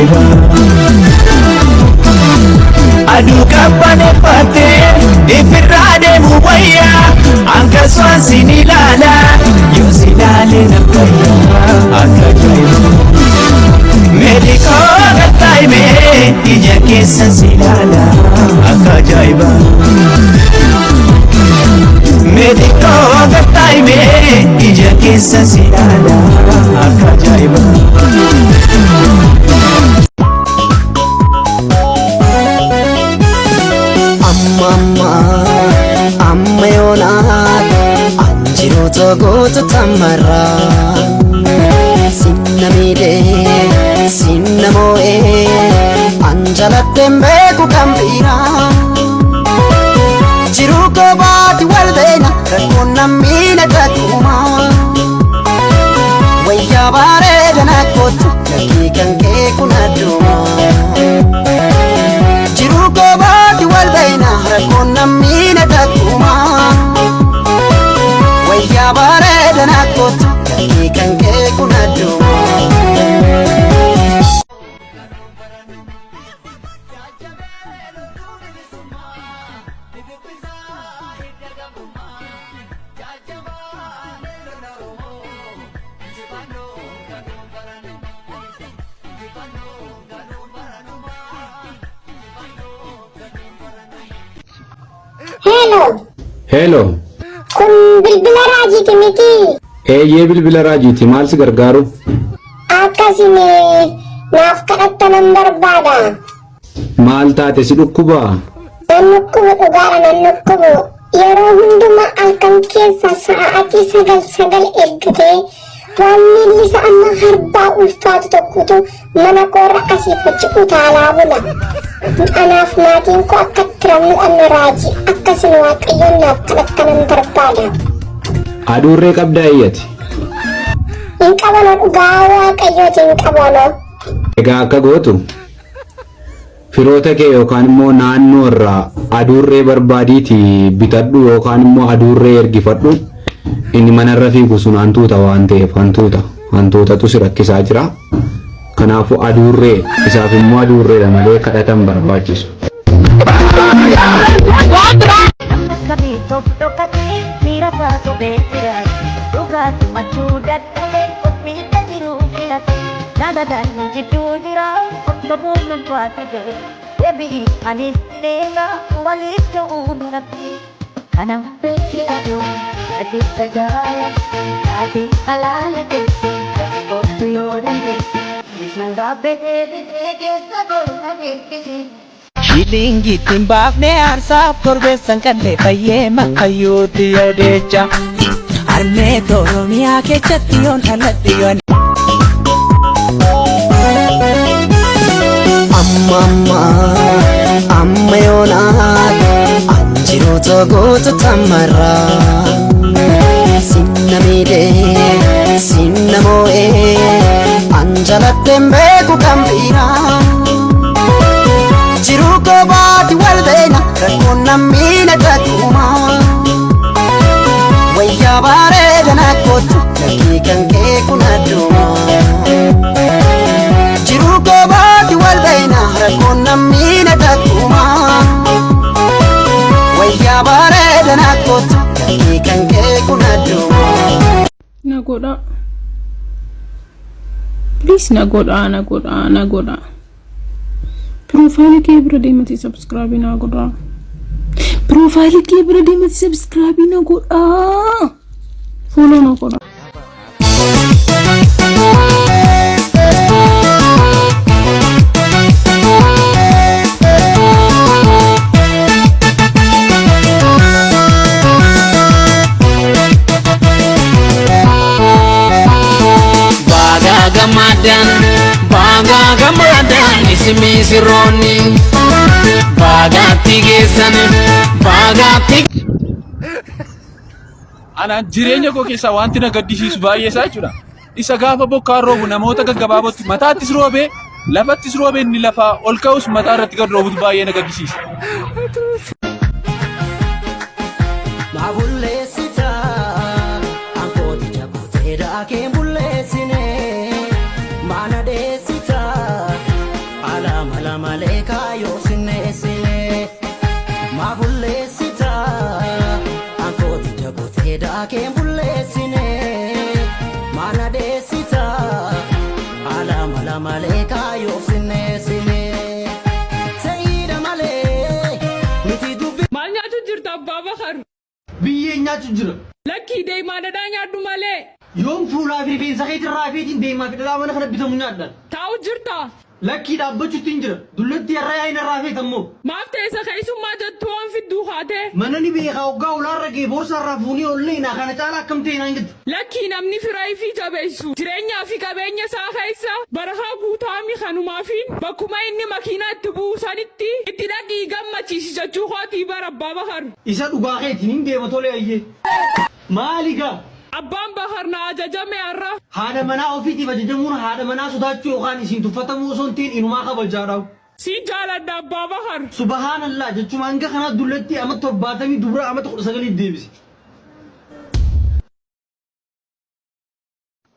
ajaa'ibaa. Aduu qabbaneeffattee ifirraa deemu wayyaa akkasumas sin ilaala yoo si ilaale na fayyaa akka ajaa'ibaa. Meedikoo gattaa'imee ija keessa si ilaala akka ajaa'ibaa. Meedikoo gattaa'imee ija keessa si ilaala akka ajaa'ibaa. Amma amma amma yoonaa anjiruuta goota tamarraa sinna miidhee sinna moo'ee an jaladheen beeku kan biraa jiruu koo baati wal beena rakkoon nammiina takkuma wayyaa bareeda nakkootu lakkii kan kee kun adduma. Jiruu koo baati wal beena rakkoon nammiina takkuma wayyaa bareeda nakkootu lakkii kan kee kun adduma. Hello, Hello, kun bilbila raajiiti miti. Eeyyee, bilbila raajiiti, maal si gargaaru? Akkasime naaf kadhattanan barbaada. Maal taate, si dhukkubaa? Nan dhukkubu, dhugaadha nan dhukkubu. Yeroo hundumaa halkan keessa sa'aatii 9 eeggatee waan miilli isa amma harbaa ulfaatu tokkotu mana koorra asiif achi utaalaa bula. Anaaf maatiin koo akka itti ramnu dhabna raajii akkasin waaqayyoon naaf kadhattanan barbaada. Aduurree qabdaa iyyati. Hin qabano, dhugaa waaqayyooti hin qabano. Egaa akka gootu firoota kee yookaan immoo naannoo irraa aduurree barbaadiiti bitadhu yookaan immoo aduurree ergifadhu. Inni manarra fiigu sun hantuuta waan ta'eef hantuutatu si rakkisaa jira. Kanaafuu aduurree isaaf immoo aduurreedha malee kadhatan barbaachisu. Akkamitti of dhokatee miira taatu beekira dhugaatu machuu dadhabee of miidha jiru filate jaaladhaan jidduu jira of dhabuun nan baate deebi'i anis deema waliif ta'uu natti kana beekee aduu ati tajaajila ati halaala teesse kootu yoo dandeesse isaan gaabbee deebitee keessa godhu adeemsise. Shilingiitti hin baafne aarsaaf korbeessan qallee fayyee makkayyuutti yoo deecha. Harmee Oromiyaa keessatti yoon dhaladhe yoon. Amma amma amma yoonaa anjiruuta goota tamarraa sinna miidhee sinna moo'ee an jaladheen beeku kan biraa jiruu koo baati wal beena rakkoon nammiina takkuma wayyaa bareeda nakkootu lakkii kan kee kun adduma. Jiruu koo baati wal beena rakkoon nammiina takkuma wayyaa bareeda nakkootu lakkii kan kee kun adduma. Na godhaa. Please na godhaa, na godhaa, na godhaa. Profile kee bira deemati subscribe na godhaa. Profile kee bira deemati subscribe na godhaa. Follow na godhaa. Baga gammadan, baga gammadan isin misirroonni. Bagaatti geessan, bagaatti. Anaan jireenya koo keessaa wanti na gaddisiisu baay'ee isaa jechuudha. Isa gaafa bokkaan roobu namoota gaggabaabootti mataattis roobee lafattis roobee inni lafaa ol ka'us mataa irratti gad roobutu baay'ee na gaddisiisa. Maa bulleessita ankooticha kooteedha kee bulleessine maana dheessita nyaachuu jira. Lakkii deemaa dhadhaa nyaadhu malee. Yoom fuulaa fi rifeensa keetirraa feetiin deemaa fi dhadhaa mana kana bitamu nyaadhaan. Taa'u jirta. Lakkii dhaabbachuutti hin jira. Dullatti har'a yaa'in irraa feetammoo. Maaf teessa keessummaa jettu waan fidduu kaatee. Mana ni beekaa hoggaa ulaarra ga'e boorsaarraa fuunee ol leenaa kana caalaa akkam ta'e naan jettu. Lakkii namni firaa fi jabeessu jireenyaa fi qabeenya isaa keessa barakaa guutaami kanumaafiin bakkuma inni makiinaa itti buusanitti itti dhaqii gammachiisi jechuu kootii bara abbaa Bakar. Isa dhugaa keetiin hin deema tolee ayyee. Maali gaa? Abbaan Bakar na ajajame har'a. Haadha manaa ofiitiif ajajamuun haadha manaa sodaachuu yookaan isiin tuffatamuu osoo hin ta'in inumaa kabajaadha. Siin jaaladha abbaa Bakar. Subhaanallah jechuun hanga kanaa dullatti ama 70 dubra ama 19 deebise.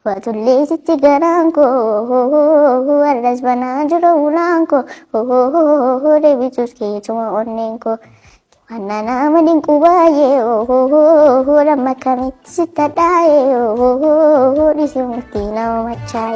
Waatullee sitti garaan koo har'as banaa jiru ulaan koo deebisuus keetuma onneen koo wanna nama dinqu baay'ee lamma kamitti sitti hadhaa'ee dhisi murtii nama machaa'e.